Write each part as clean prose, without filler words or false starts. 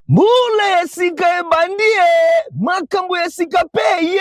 Mbula ya sika ebandi e, makambo ya sika pe eye.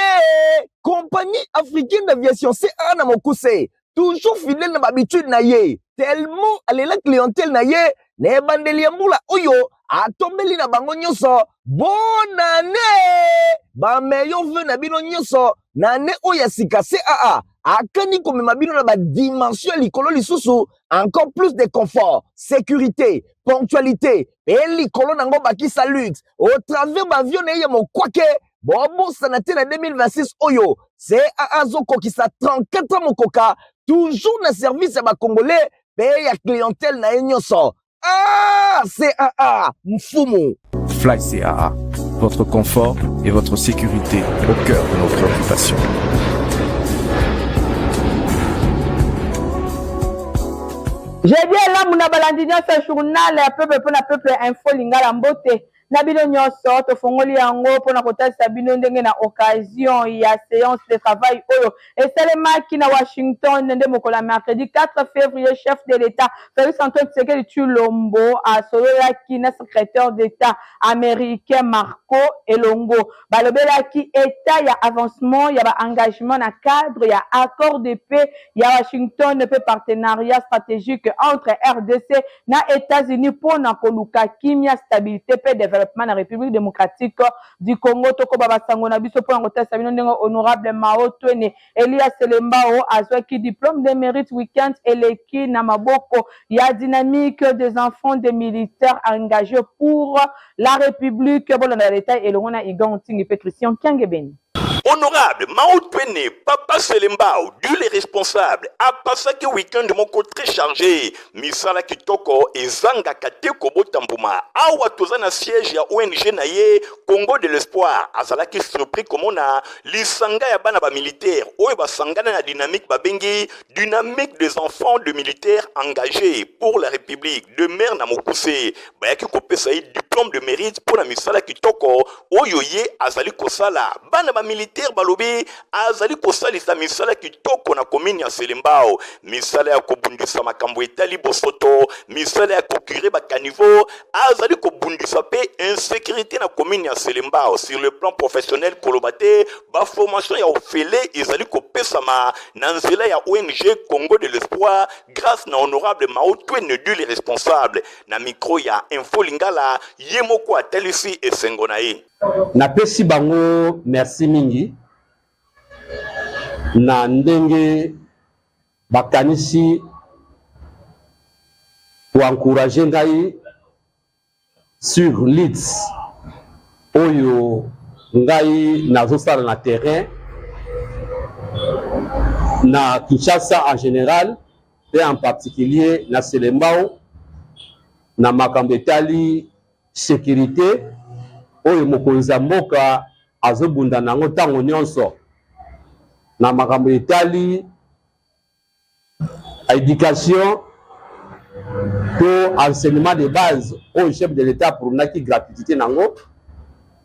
Compagnie africaine d'aviation CAA na mokuse, toujours fidèle na ba habitude na ye, tellement alela clientèle na ye na ebandeli ya mbula oyo atombeli na bango nyonso bonne année, ba meilleurs vœux na bino nyonso na année oyo ya sika. CAA akani komema bino na ba dimension ya likolo lisusu, encore plus de confort, sécurité, ponctualité pe likolo nango bakisa luxe au travers ba avion na ye ya mokwake. Bobosana te na 2026 oyo CAA azokokisa 34 ans mokoka, toujours na service ya ba Congolais pe ya clientèle na ye nyonso. Ah, CAA mfumu. Fly CAA, votre confort et votre sécurité au cœur de nos préoccupations. Jeudi elamu na balandi nyonso ya journal ya peuple mpo na peuple, Info Lingala. Mbote na bino nyonso. Tofongoli yango mpona kotalisa bino ndenge na occasion ya séance de travail oyo esalemaki na Washington nde mokolo ya mercredi 4 février, chef de l'État Félix Antoine Tshisekedi Tshilombo asololaki na secrétaire d'État américain Marco elongo. Balobelaki état ya avancement ya baengagement na cadre ya accord de paix ya Washington mpe partenariat stratégique entre RDC na États-Unis mpona koluka kimia, stabilité mpe développement na République démocratique du Congo. Tokoba basango na biso mpona kotalisa bino ndenge honorable Mao Twene Elias Selembao azwaki diplôme de mérite weekend eleki na maboko ya Dynamique des enfants des militaires engagés pour la République. Bolanda détail elongo na Igan Ntingi mpe Christian Kiangebeni. Honorable Mautwene Papa Selembao, du responsable, apasaki week-end moko très chargé. Misala kitoko ezangaka te kobota mbuma. Awa toza na siège ya ONG na ye Congo de l'espoir. Azalaki surpris komona lisanga ya bana ba militaire oyo basangana na dynamique babengi Dynamique des enfants de militaires engagés pour la République, de maire na mokuse. Bayaki kopesa ye diplôme de mérite mpo na misala kitoko oyo ye azali kosala. Bana ba militaire balobi azali kosalisa misala kitoko na commune ya Selembao, misala ya kobundisa makambo etali bosoto, misala ya kokure ba caniveau, azali kobundisa mpe insécurité na commune ya Selembao. Sur le plan professionnel, koloba te ba formation ya ofele ezali kopesama na nzela ya ONG Congo de l'espoir grâce na honorable Mao Twene Dule responsable. Na micro ya Info Lingala, ye moko atalisi esengo na ye. Napesi bango merci mingi na ndenge bakanisi koencourager ngai sur leads oyo ngai nazosala na terrain na Kinshasa en général et en particulier na Selembao na makambo etali sécurité oyo mokonzi ya mboka azobunda nango ntango nyonso, na makambo etali éducation to enseignement de base oyo chef de l'État aprônaki gratuité nango.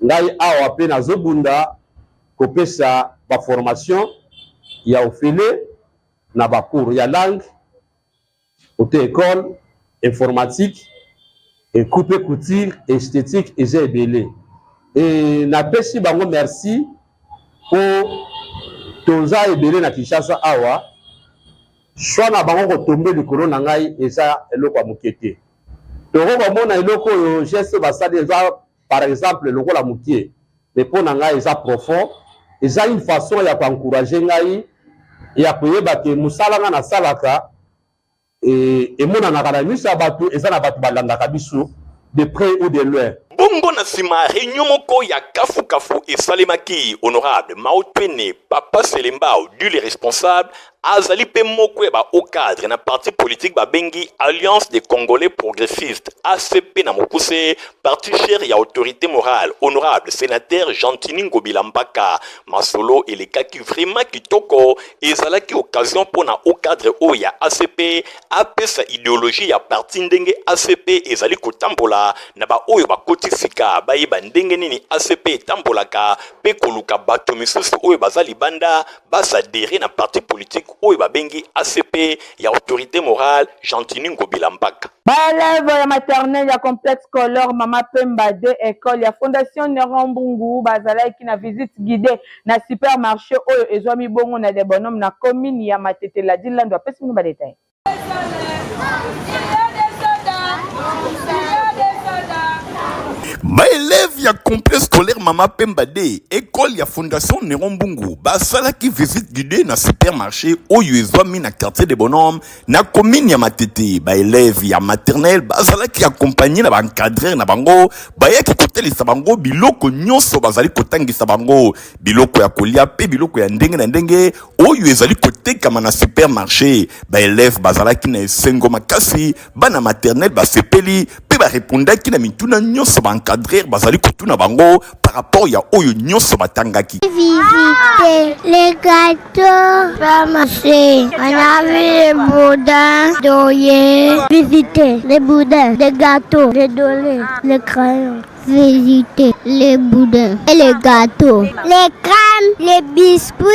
Ngai awa mpe nazobunda kopesa baformation ya ofele na bacours ya langue, auto école, informatique, coupe, couture, esthétique, eza ebele. E napesi bango merci mpo toza ebele na Kinshasa awa. Choix na bango kotombe likolo na ngai eza eloko ya moke te. Toko komona eloko oyo, geste basali eza par exemple lokola mokie, mais mpo na ngai eza profond, eza une façon ya koencourager ngai ya koyeba ke mosala nga nasalaka emonanaka na miso ya bato, eza na bato balandaka biso de près ou de loin. Bongo na nsima, réunion moko ya kafukafu esalemaki. Honorable Mautwene Papa Selembao Dule responsable azali mpe moko ya ba-haut cadre na parti politique babengi Alliance des Congolais progressistes, ACP na mokuse, parti cher ya autorité morale honorable sénateur Gentini Ngobila Mbaka. Masolo elekaki vraiment kitoko. Ezalaki occasion mpona haut cadre oyo ya ACP apesa idéologie ya parti, ndenge ACP ezali kotambola, na baoyo bakoti sika bayeba ndenge nini ACP etambolaka mpe koluka bato misusu oyo baza libanda. libanda ba s'adherer na parti politique oyo babengi ACP ya autorite morale Gentiny Ngobila Mbaka. Ba elèves ya maternelle ya complexe scolaire Mama Pemba 2 ecole ya Fondation Neron Mbungu bazalaki na visite guidee na supermarche oyo ezwami bongo na Debonhomme na commune ya Matete. Ladi Landu apesi bino ba details. Ba elèves ya complexe scolaire Mama Pemba 2, ecole ya Fondation Neron Mbungu basalaki visite guidee na supermarché oyo ezwami na quartier de Bonhomme na commune ya Matete. Ba elèves ya maternelle bazalaki accompagné na ba encadreurs na bango, bayaki kotalisa bango biloko nyonso bazali kotangisa bango, biloko ya kolia pe biloko ya ndenge na ndenge oyo ezali kotekama na supermarché. Ba elèves bazalaki na esengo makasi, bana maternelle basepeli pe ba repondaki na mituna nyonso ba encadreurs bazali kotuna bango par rapport ya oyo nyonso batangaki. Visiter les gâteaux, ramasser. On a vu les boudins dorés. Visiter les boudins, les gâteaux, les donner, les crayons. Visiter les boudins et les gâteaux. Les crèmes, les biscuits,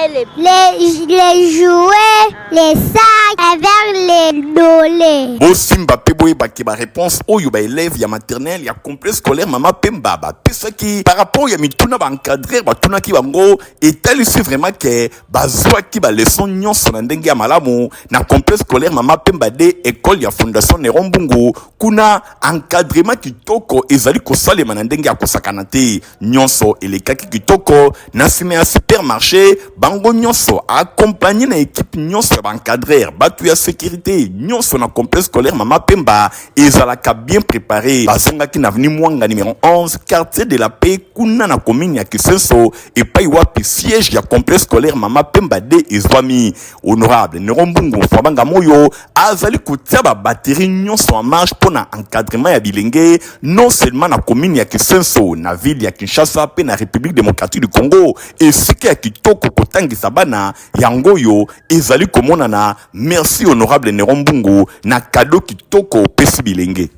les, les jouets, les sacs avec les dolés. Bosimba pe boyeba ke ba réponse oyo ba élèves ya maternelle ya complexe scolaire Mama Pemba bapesaki par rapport ya mituna ba encadreur batunaki bango etalisi vraiment ke bazwaki ba leçon nyonso na ndenge ya malamu na complexe scolaire Mama Pemba de école ya Fondation Neron Mbungu. Kuna encadrement kitoko ezali kosalema na ndenge ya kosakana te. Nyonso elekaki kitoko na nsima ya supermarché, bango nyonso accompagné na equipe nyonso ya ba encadreurs, batu ya securite nyonso na complexe scolaire Mama Pemba ezalaka bien préparé. Bazongaki na avenue Mwanga numero 11, quartier de la paix, kuna na commune ya Kisenso, epai wapi siège ya complexe scolaire Mama Pemba 2 ezwami. Honorable Neron Mbungu Mfwabanga Moyo azali kotia ba batterie nyonso en marche mpo na encadrement ya bilenge non seulement na commune ya Kisenso, na ville ya Kinshasa mpe na République démocratique du Congo. Esika ya kitoko kotangisa bana yango oyo ezali komonana. Merci honorable Neron Mbungu na cadeau kitoko opesi bilenge.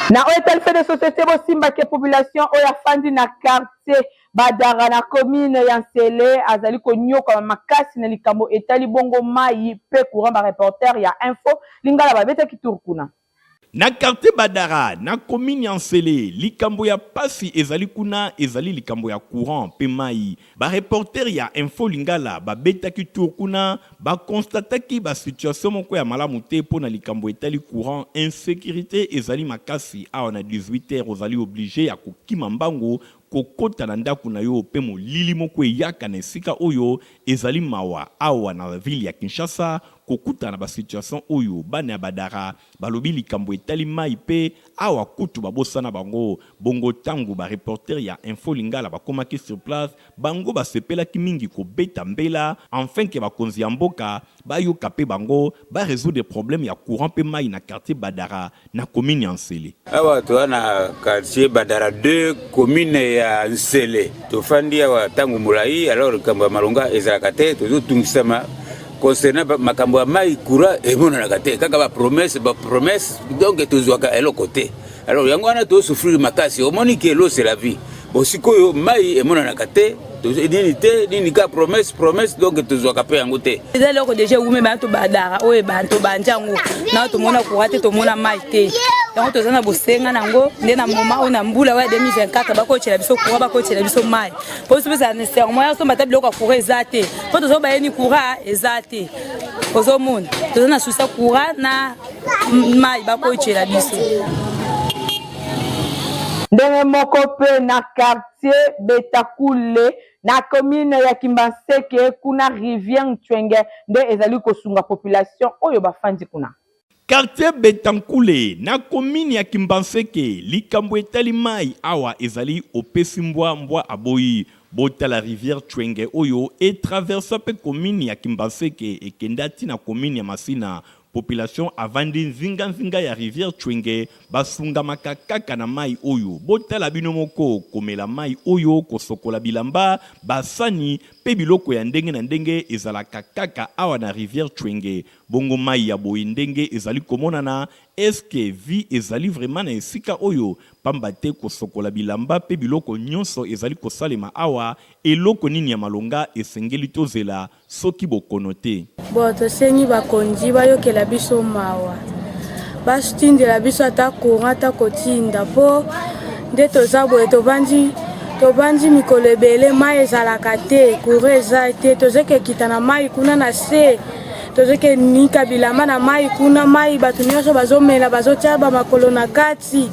Na oyo etali fait de société, bosimbake population oyo afandi na quartier Badara na commune ya Nsele azali konyokama makasi na likambo etali bongo mayi pe courant. Ba reporter ya Info Lingala babetaki tour kuna. Na quartier Badara, na commune ya Nsele, likambo ya pasi ezali kuna ezali likambo ya courant pe mayi. Ba reporters ya Info Lingala babetaki tour kuna, ba constataki ba situation moko ya malamu te po na likambo etali courant, insecurite ezali makasi awa na 18 heures ozali oblige ya kokima mbangu kokota na ndaku na yo pe molili moko eyaka na esika oyo ezali mawa awa na ville ya Kinshasa kokutana na ba situation oyo bana ya Badara balobi likambo etali mayi pe awa kutu babosana bango bongo tangu ba reporters ya info lingala bakomaki sur place bango basepelaki mingi kobeta mbela enfin que bakonzi ya mboka bayoka pe bango ba resoudre problème ya courant pe mayi na quartier Badara na commune ya Nsele. Awa toza na quartier Badara 2 commune ya Nsele. Tofandi awa ntango molai, alors likambo ya malonga ezalaka te, tozotungisama concernant makambo ya mai courant emonanaka te, kaka ba promesse ba promesse, donc tozwaka eloko te. Alors yango wana tozosouffrir makasi, omoni ke l'eau c'est la vie. Bon sikoyo mai emonanaka te, nini te nini, kaka promesse promesse, donc tozwaka mpe yango te. Eza eloko deja ewume bana tobadara oyo ebana tobandi yango na tomona courant te, tomona mai te, yango toza na bosenga nango nde na moma oyo na mbula oyo ya 2024 bakotyela biso courant, bakotyela biso mai, mpo biso mpeza nécessairement ya somba ata biloko ya courant eza te, mpo tozo bayeni courant eza te, ozomona toza na susa courant na mai bakotyela biso. Ndenge moko mpe na quartier Betakule na commune ya Kimbanseke, kuna rivière Ntwenge nde ezali kosunga population oyo bafandi kuna. Quartier Betankule na commune ya Kimbanseke, likambo etali mayi awa ezali opesi mbwa, mbwa aboyi. Botala rivière Tshwenge oyo e traversa pe commune ya Kimbanseke ekenda ti na commune ya Masina. Population avandi nzinga nzinga ya rivière Tshwenge basungamaka kaka na mayi oyo. Botala bino moko, komela mayi oyo, kosokola bilamba, ba sani. mpe biloko ya ndenge na ndenge ezalaka kaka awa na rivière Tshwenge. Bongo mayi ya boye ndenge ezali komonana, est-ce que vie ezali vraiment na esika oyo? Pamba te kosokola bilamba mpe biloko nyonso ezali kosalema awa, eloko nini ya malonga esengeli tozela soki bokono te? Bon tosengi bakonzi bayokela biso mawa, batindela biso ata courant ata kotinda, mpo nde toza boye tobandi tobandi mikolo ebele mai ezalaka te, courant eza te, tozokekita na mai kuna na se, tozokenika bilamba na mai kuna, mai bato nyonso bazomela, bazotia bamakolo na kati,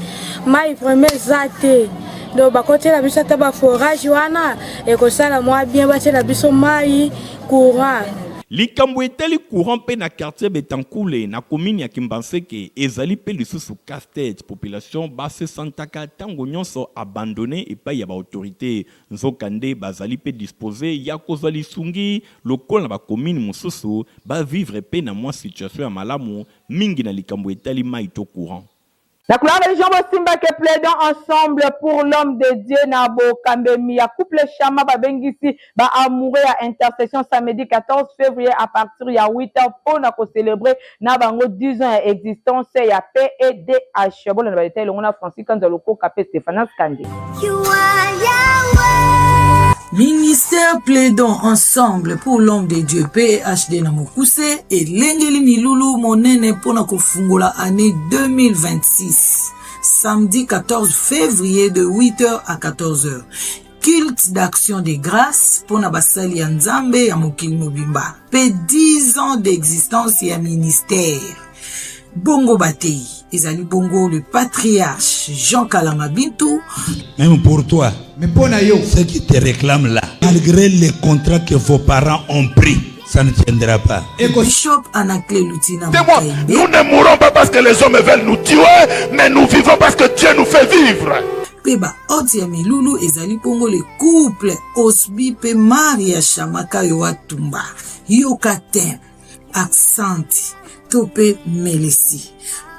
mai vraiment eza te. Donc bakotiela biso ata baforage wana ekosala mwa bien, batiela biso mai, courant. Likambo etali courant mpe na quartier Betankule na commune ya Kimbanseke ezali mpe lisusu casse-tete, population ba se sentaka tango nionso abandonne epayi ya ba autorites, nzoka nde bazali mpe disposer ya kozwa lisungi lokola na ba communes mosusu ba vivre mpe na mwa situation ya malamu mingi na likambo etali mayi to courant. Na kolanda Jean Bosimba que plaidons ensemble pour l'homme de Dieu na bokambemi ya couple Chama babengisi ba amoureux ya intercession samedi 14 février à partir ya 8h mpo na ko célébrer na bango 10 ans ya existence ya PEDH. Bolanda ba détails elongo na Francis Kanza Lokoka pe Stéphanas Kande. You are Yahweh. Ministère Plaidons ensemble pour l'homme de Dieu PHD na mokuse elengeli milulu monene mpo na kofungola année 2026 samedi 14 février de 8h à 14h. Culte d'action de grâce mpo na basali ya Nzambe ya mokili mobimba mpe 10 ans d'existence ya ministère. Bongo bateyi ezali bongo le patriarche Jean Kalama Bintu. Même pour toi, Mais mpo na yo, ceux qui te réclament là, malgré les contrats que vos parents ont pris, ça ne tiendra pas. Bishop Anaclet Lutina Témoin, Makaimbe. nous ne mourrons pas parce que les hommes veulent nous tuer, mais nous vivons parce que Dieu nous fait vivre. Mpe ba hôtes ya milulu ezali bongo le couple Osbi mpe Maria Shamaka Yoatumba. Yoka thème aksanti to mpe melesi.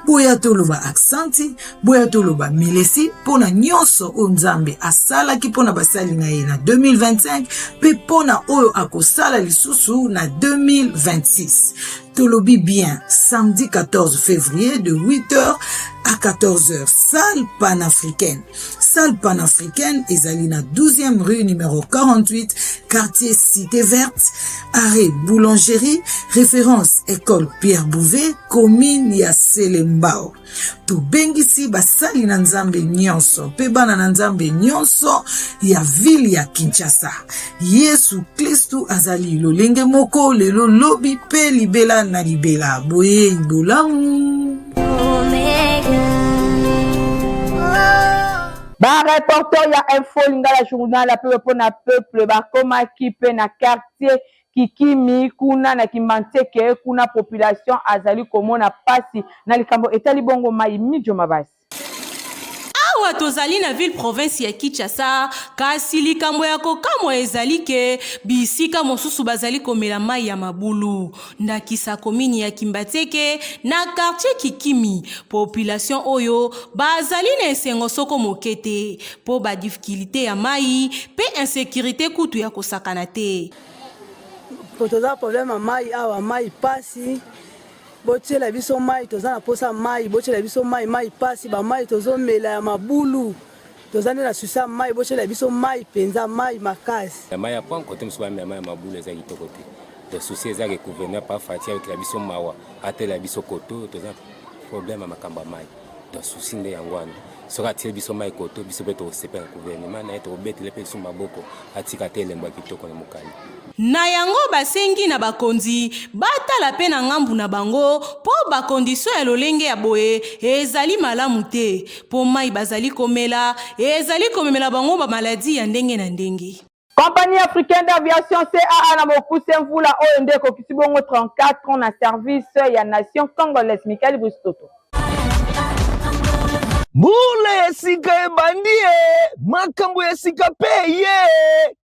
Boya toloba aksanti, boya toloba melesi mpo na nyonso oyo Nzambe asalaki mpo na basali na ye na 2025 mpe mpo na oyo akosala lisusu na 2026. Tolobi bien samedi 14 février de 8h à 14h, salle panafricaine. Salle panafricaine ezali na 12e rue numéro 48, quartier Cité Verte, arrêt Boulangerie, référence école Pierre Bouvet, commune ya Selembao. Tobengisi basali na Nzambe nyonso mpe bana na Nzambe nyonso ya ville ya Kinshasa. Yesu Klistu azali lolenge moko lelo, lobi mpe libela na libela. Boyei bolamu. Ba reporter ya Info Lingala Journal ya peuple mpo na peuple bakomaki mpe na quartier Kikimi kuna na Kimbanseke, kuna population azali komona pasi na likambo etali bongo mayi. Mijo Mabasi. Awa tozali na ville province ya Kinshasa, kasi likambo ya kokamwa ezali ke bisika mosusu bazali komela mai ya mabulu, ndakisa komini ya Kimbanseke na quartier Kikimi. Population oyo bazali na esengo soko moke te po ba difficultes ya mai pe insecurite kutu ya kosakana te. Toza problème ya mai awa, mai pasi, botiela biso mai, toza na posa mai, botiela biso mai, mai pasi, ba mai tozomela ya mabulu, toza nde na susi ya mai, botiela biso mai mpenza, mai makasi. Mai ya pont kote mosusu bamela mai ya mabulu eza kitoko te. Donc souci eza ke gouverneur pa Fatshi ayokela biso mawa, atela biso koto, toza problème ya makambo ya mai. Donc souci nde yango wana. Soki atie biso mai koto, biso mpe tokosepela gouvernement na ye, tokobetela mpe biso maboko, atika te elembo ya kitoko na mokali. Na yango basengi na bakonzi batala pe na ngambu na bango po ba conditions ya lolenge ya boye ezali malamu te po mayi bazali komela ezali komemela bango ba maladies ya ndenge na ndenge. Compagnie africaine d'aviation CAA na mokuse mvula oyo nde ekokisi bongo 34 ans na service ya nation congolaise. Michael Bristoto. Mbula ya sika ebandi e, makambo ya sika pe ye.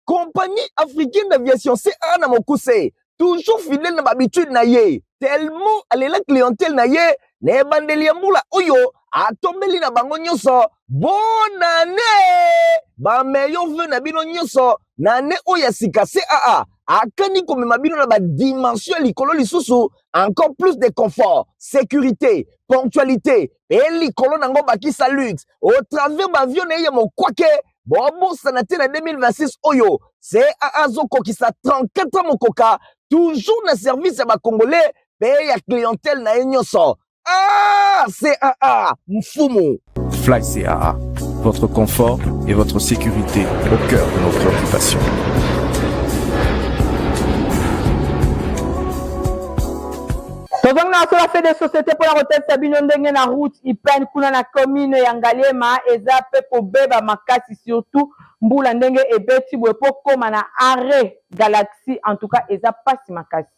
Compagnie africaine d'aviation CAA na mokuse, toujours fidèle na ba habitude na ye, tellement alela clientèle na ye. Na ebandeli ya mbula oyo, atombeli na bango nyonso bonne annee! Ba meilleurs vœux na bino nyonso na annee oyo ya sika. CAA akani komema bino na ba dimension ya likolo lisusu, encore plus de confort, sécurité, ponctualité pe likolo nango bakisa luxe au travers ba avion na ye ya mokwake. Bobosana te na 2026 oyo CAA azokokisa 34 ans mokoka toujours na service ya ba congolais pe ya clientèle na ye nyonso. Ah, CAA mfumu. Fly CAA, votre confort et votre sécurité au cœur de nos préoccupations. Tozongi na masolo ya fait de société mpona kotalisa bino ndenge na route Ipene kuna na commune ya Ngaliema eza pe kobeba makasi surtout mbula ndenge ebeti boye po koma na arret Galaxy en tout cas eza pasi makasi.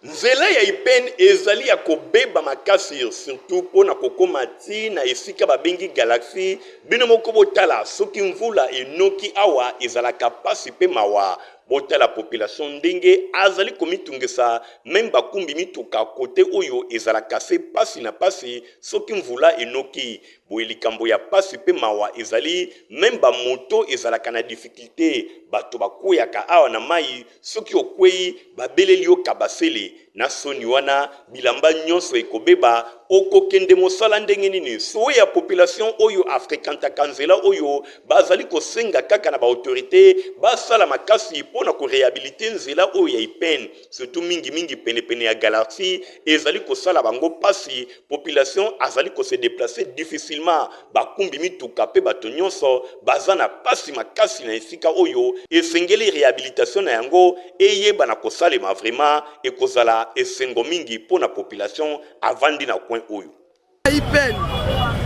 Nzela ya Ipene ezali ya kobeba makasi surtout mpo na kokoma ti na esika babengi Galaxy. Bino moko botala soki mvula enoki awa ezalaka pasi mpe mawa. Botala population ndenge azali komitungisa meme bakumbi mituka cote oyo ezalaka se pasi na pasi soki mvula enoki. Boye likambo ya pasi pe mawa ezali meme ba moto ezalaka na difficulte bato bakweyaka awa na mayi soki okweyi babeleli yo kabasele na soni wana bilamba nyonso ekobeba okokende mosala ndenge nini souhait ya population oyo a frequentaka nzela oyo bazali kosenga kaka na ba autorite basala makasi mpo na ko rehabiliter nzela oyo ya Ipene surtout mingi mingi pene pene ya Galaxy ezali kosala bango pasi population azali ko se deplacer difficilement bakumbi mituka pe bato nyonso baza na pasi makasi na esika oyo esengeli rehabilitation na yango eyebana kosalema vraiment ekozala esengo mingi po na population avandi na coin oyo. Ipen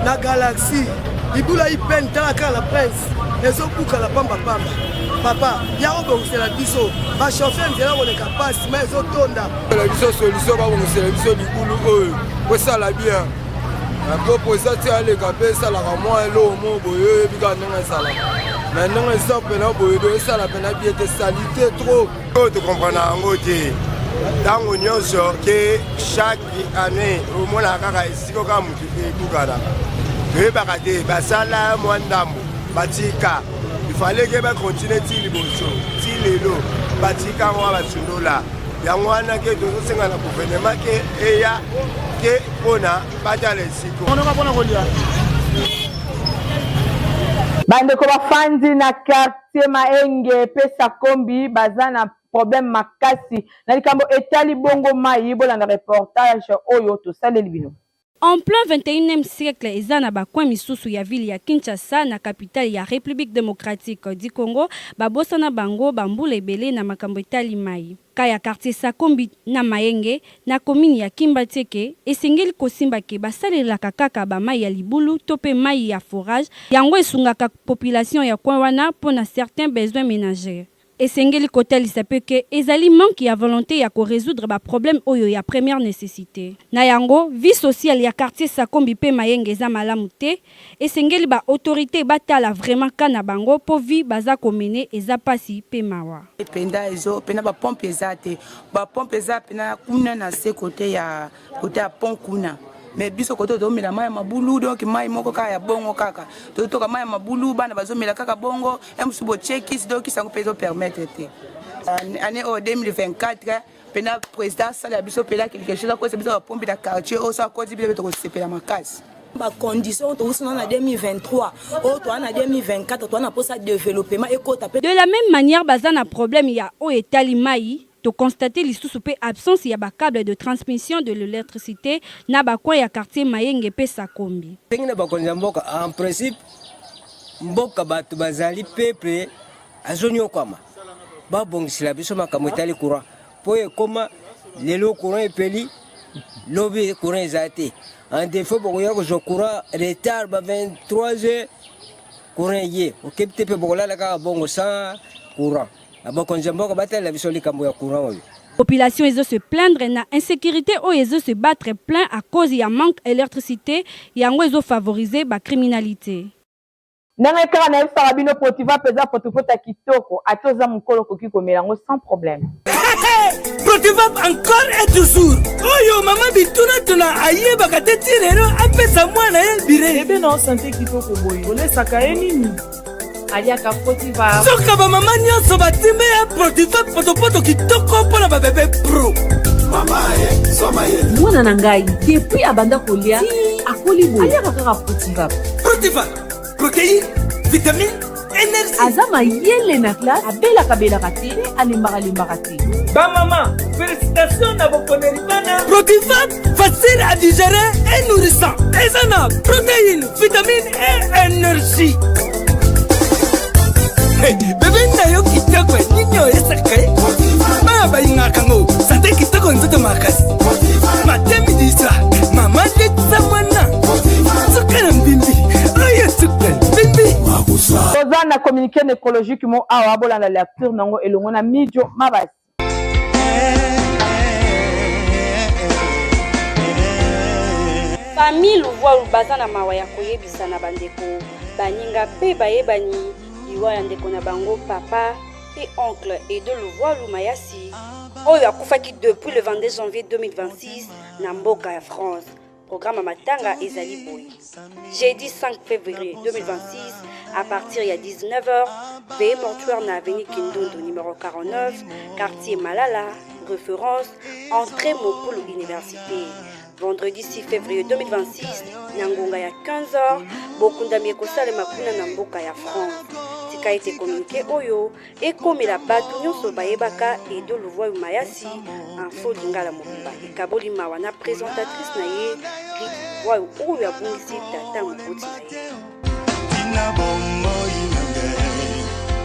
na galaxie libula ipen tala kaka na prince ezobukana pamba pamba papa ya kobongisela biso bachauffeur nzela koleka pasi ma ezotonda na biso solution babongisela biso libulu oyo kosala bien po eza ti aleka mpe esalaka mwa eloko moko boye oyebi kaka ndenge ezalaka me ndenge eza mpena boye do esala mpena bien te salite trop oyo tokomprena yango te ntango nyonso ke chaque année omonaka kaka esika kaka motu ebukanaka toyebaka te basala mwa ndambo batika ifale ke bakontinue ti liboso ti lelo batika yango wana basundola yango wana ke tozosenga na guvernema ke eya ke mpona batala esiko Bandeko bafandi na quartier Maenge pe Sakombi baza na problème makasi na likambo etali bongo mayi, bolanda reportage oyo tosaleli bino. En plein 21 ème siècle eza na ba coins misusu ya ville ya Kinshasa na capitale ya Republique democratique du Congo babosana bango ba mbula ebele na makambo etali mayi. Cas ya quartier Sakombi na Mayenge na commune ya Kimbanseke esengeli kosimba ke basalelaka kaka ba mayi ya libulu to pe mayi ya forage yango esungaka population ya coin wana pona certains besoins menagers. Esengeli kotalisa pe que ezali manque ya volonte ya ko resoudre ba problèmes oyo ya première necessite. Na yango, vie sociale ya quartier Sakombi pe Mayenge eza malamu te, esengeli ba autorites batala vraiment cas na bango po vie baza ko mener eza pasi pe mawa. Penda ezo pena ba pompe eza te ba pompe eza pena kuna na se kote ya kote ya pont kuna mais biso kote tozomela mai ya mabulu donc mai moko kaka ya bongo kaka tozotoka mai ya mabulu bana bazomela kaka bongo ya mosusu botie kisi donc kisi yango mpe ezopermettre te année oyo 2024 mpena président asala biso mpena quelque chose akosa biso bapompe na quartier oyo so akoti biso mpe tokosepela makasi bacondition oyo towusi na 2023 oyo toa na 2024 toa na mposa développement ekota mpe De la meme manière baza na problème ya oyo etali mayi To constater lisusu pe absence ya ba cables de transmission de l'electricite na ba coins ya quartier Mayenge pe Sakombi. Ndenge na bakonzi ya mboka en principe mboka bato bazali peuple azonyokwama babongisela biso makambo etali courant mpo ekoma lelo courant epeli lobi courant eza te en défaut bokoya kozwa courant retard ba 23 heures courant eye okebi te mpe bokolala kaka bongo sans courant Na bokonzi ya mboka batalela biso likambo ya courant oyo. Population ezo se plaindre na insecurite oyo ezo se battre plein à cause ya manque electricite yango ezo favoriser ba criminalite. Ndenge kaka nayebisaka bino Protiva mpenza potopoto ya kitoko, ata oza mokolo okoki komela yango sans problème. Protiva encore et toujours. Oyo mama bituna tuna ayebaka te ti lelo apesa mwana ye bire. Bebe na sante kitoko boye, olesaka ye nini? Aliaka Protiva. Soka ba mama nyonso batimbe ya Protiva potopoto kitoko mpo na ba bebe pro. Mwana na ngai depuis abanda kolia akoli boye aliaka kaka Protiva. Protiva protéine, vitamine, énergie. Aza mayele na classe, abelaka belaka te, mpe alembaka lembaka te. Ba mama, félicitations na boponeli bana. Protivat, facile à digérer et nourrissant. Eza na protéine, vitamine et énergie. Hey, bebe na yo kitoko nini oyesaka ye bana balingaka yango sante kitoko nzoto makasi matemi diswa mama ndetisa mwana suka na mbimbi oyo suka mbimbi Toza na communiqué nécrologique mo awa bolanda lecture nango elongo na Mijo Mabasi. Famille Luvualu baza na mawa ya koyebisa na bandeko, baninga pe bayebani liwa ya ndeko na bango papa pe oncle Edo Luvualu Mayasi oyo akufaki depuis le 22 janvier 2026 na mboka ya France. Programme ya matanga ezali boye. Jeudi 5 février 2026 à partir ya 19h, veillée mortuaire na avenue Kindundu numéro 49, quartier Malala, référence entrée Mokulu Université. Vendredi 6 février 2026 na ngonga ya 15h, bokundami ekosalema kuna na mboka ya France. Tika ete communiqué oyo ekomela bato nyonso bayebaka Edo Luvuayu Mayasi, Info Lingala mobimba ekaboli mawa na présentatrice na ye Ruth Luvuayu oyo abungisi tata moboti na ye. Tina bomoi na ngai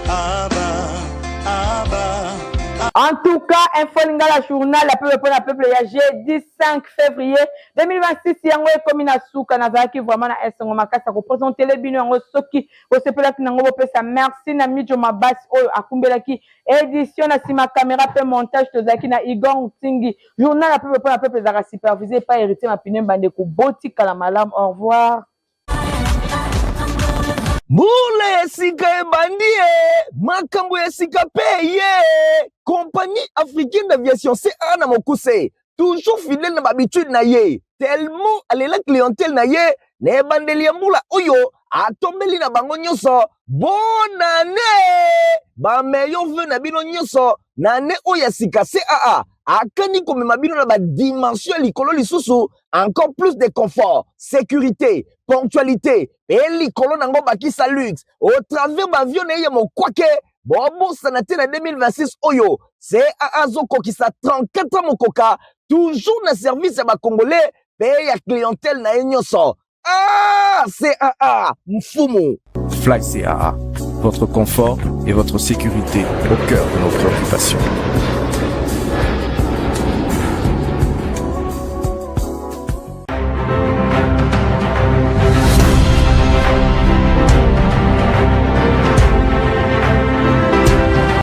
aba aba En tout cas, Info Lingala Journal, la peuple pour la peuple ya jeudi 5 février 2026 yango ekomi na suka nazalaki vraiment na esengo makasi ya kopresentele bino yango soki bosepelaki nango bopesa merci na Mijo Mabasi oyo akumbelaki edition na sima camera pe montage tozalaki na Igor Ntingi journal ya peuple pona peuple ezalaka supervise epai Heritier Mapine bandeko botikala malamu au revoir. Mbula ya sika ebandi e, makambo ya sika pe eye. Compagnie africaine d'aviation CAA na mokuse, toujours fidèle na ba habitude na ye, tellement alela clientèle na ye na ebandeli ya mbula oyo atombeli na bango nyonso bonne année, ba meilleurs vœux na bino nyonso na année oyo ya sika. CAA akani komema bino na ba dimension ya likolo lisusu, encore plus de confort, sécurité, ponctualité pe likolo nango bakisa luxe au travers ba avion na ye ya mokwake. Bobosana te na 2026 oyo CAA azokokisa 34 ans mokoka toujours na service ya bacongolais pe ya clientèle na ye nyonso. Ah, CAA mfumu. Fly CAA, votre confort et votre sécurité au cœur de nos préoccupations.